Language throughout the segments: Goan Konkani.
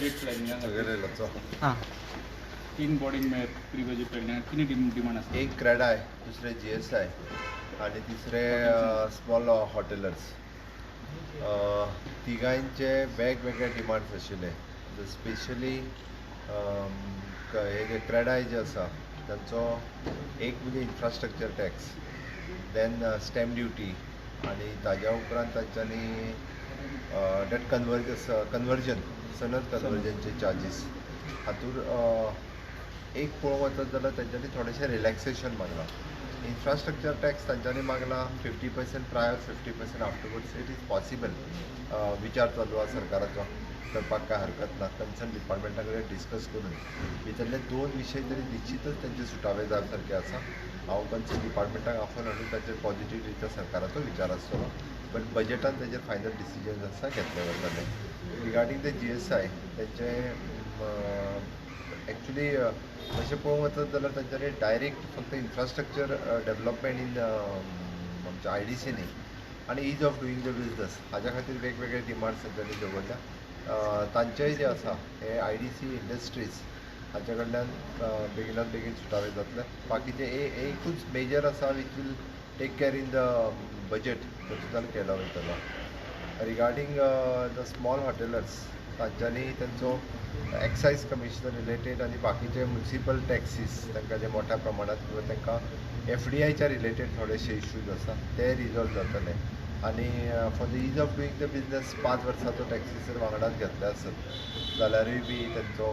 बजेट प्लॅनिंगा खातीर. हां. तीन बॉडींक मेळ्ळे प्री बजेट प्लॅनिंगा, कितें डिमांड आसा? एक क्रेडाय, दुसरे जीएसआय आणि तिसरे स्मॉल हॉटेलर्स. तिगांचे वेगवेगळे डिमांड्स आशिल्ले. स्पेशली हे जे क्रेडाय जे आसा, तांचो एक म्हणजे infrastructure tax, then stamp duty आणि ताज्या उपरांत तांच्यांनी that conversion, सनद कन्वर्जनचे चार्जीस. हातूंत एक पळोवंक वचत जाल्यार तेंच्यांनी थोडेशें रिलॅक्सेशन मागलां. इन्फ्रास्ट्रक्चर टॅक्स तांच्यांनी मागला 50% prior, 50% afterwards. It is possible, विचार चालू आसा सरकाराचो, करपाक कांय हरकत ना. कन्सर्न डिपार्टमेंटा कडेन डिस्कस करून भितरले दोन विशय तरी निश्चितच तेंचे सुटावे जावप सारके आसा. हांव कन्सर्न डिपार्टमेंटाक आफोवन हाडून ताचेर पॉझिटिव्ह रित्या सरकाराचो विचार आसतलो, बट बजेटान तेजेर फायनल डिसिजन आसा घेतले वतले. रिगार्डींग the जीएसआय, तेंचे एक्चुली अशें पळोवंक वचत जाल्यार तांच्यांनी डायरेक्ट फक्त इन्फ्रास्ट्रक्चर डेवलपमेंट इन आमच्या आयडीसी न्ही आनी ease of doing the business हाज्या खातीर वेगवेगळे डिमांड्स तांच्यांनी दवरल्या. तांचेय जे आसा हे आयडीसी, इंडस्ट्रीज हाच्या कडल्यान बेगिनात बेगीन सुटावे जातले. बाकीचे एकूच मेजर आसा which will take care in the budget, तो सुद्दां केलो वयतलो. रिगार्डींग the small हॉटेलर्स, तांच्यांनी तेंचो एक्सायज कमिशनर रिलेटेड आनी बाकीचे म्युनिसिपल टॅक्सीस तांकां जे मोठ्या प्रमाणात किंवा तांकां एफडीआयच्या रिलेटेड थोडेशे इश्यूज आसा, ते रिजॉल्व जातले. आनी for the ease of doing the business 5 वर्साचो टॅक्सीस जर वांगडाच घेतले आसत जाल्यारूय बी तेंचो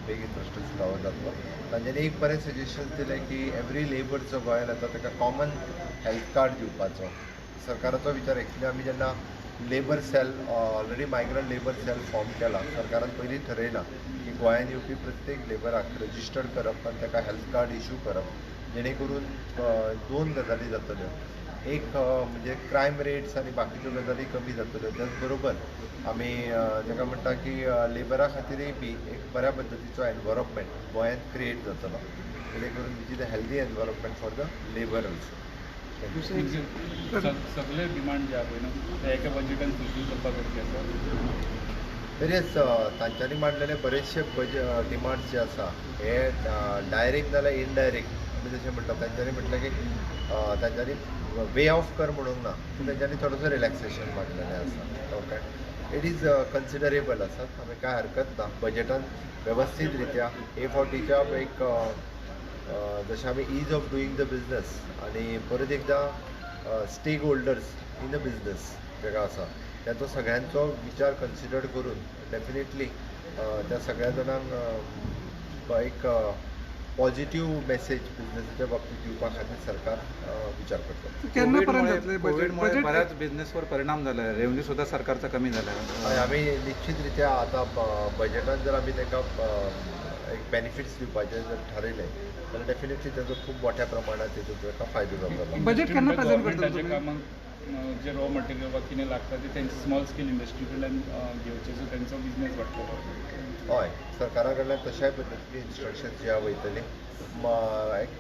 बेगीन प्रश्न सुटावो जातलो. तांच्यांनी एक बरें सजेशन दिलें की एवरी लेबर जो गोंयान येता ताका कॉमन हेल्थ कार्ड दिवपाचो सरकाराचो विचार. एक्चुली आमी जेन्ना labour cell, already migrant labour cell form केला, सरकारान पयलीं ठरयलां की गोंयान येवपी प्रत्येक लेबराक रजिस्टर्ड करप आनी ताका हेल्थ कार्ड इशू करप, जेणे करून दोन गजाली जातल्यो. एक म्हणजे क्रायम रेट्स आनी बाकीच्यो गजाली कमी जातल्यो. त्याच बरोबर आमी ताका म्हणटा की लेबरा खातीरय बी एक बऱ्या पद्दतीचो एनवायरमेंट गोंयांत क्रिएट जातलो, जेणे करून which is a healthy environment for the labour also. सगळे डिमांड जे आहा पळय न्हू, ते एका बजेटान फुलफील करपा सारके आसा? तरीच तांच्यांनी मांडलेले बरेचशे डिमांड्स जे आसा हे डायरेक्ट नाल्यार इनडायरेक्ट, आमी जशें म्हणटा, तांच्यांनी म्हटलें की तांच्यांनी वे ऑफ कर म्हणूंक ना, पूण तांच्यांनी थोडोसो रिलॅक्सेशन मागलेलें आसा. ओके, it is considerable आसा. आमी कांय हरकत ना, बजेटान वेवस्थीत रित्या हे फावटीच्या एक जशें आमी ease of doing the business आनी परत एकदां stake holders in the business जेका आसा, ताचो सगळ्यांचो विचार कन्सिडर करून डेफिनेटली त्या सगळ्या जाणांक एक पॉझिटिव्ह मेसेज बिझनेसाच्या बाबतीत दिवपा खातीर सरकार विचार करता. केन्ना पर्यंत जातलें बजेट? कोविडमुळे बजेट बऱ्याच बिझनेसवर परिणाम झाला आहे, रेव्हन्यू सुद्धा सरकारचा कमी झाला आहे. हय, आमी निश्चित रित्या आतां बजेटान जर आमी तांकां एक बेनिफिट्स दिवपाचें जर ठरयलें जाल्यार डेफिनेटली ताचो खूब मोठ्या प्रमाणात तेजो ताका फायदो जातलो. बजेट केन्ना प्रेझेंट करतले गव्हर्मेंटाच्या तुमी? कामाक जे रॉ मटेरियल वा कितें लागता ते तेंचे स्मॉल स्केल इंडस्ट्री कडल्यान घेवचें, सो तेंचो बिझनेस वाडटलो. हय, सरकारा कडल्यान तशाय पद्दतीची इन्स्ट्रक्शन्स जी आहा वयतली. एक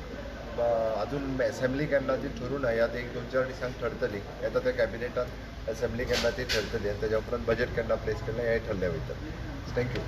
अजून एसेंब्ली केन्ना ती ठरूं ना. ह्या एक दोन चार दिसांक ठरतली. येता त्या कॅबिनेटान एसेंब्ली केन्ना ती ठरतली आनी तेज्या उपरांत बजेट केन्ना प्लेस केलें हें ठरलें वयतलें. Thank you.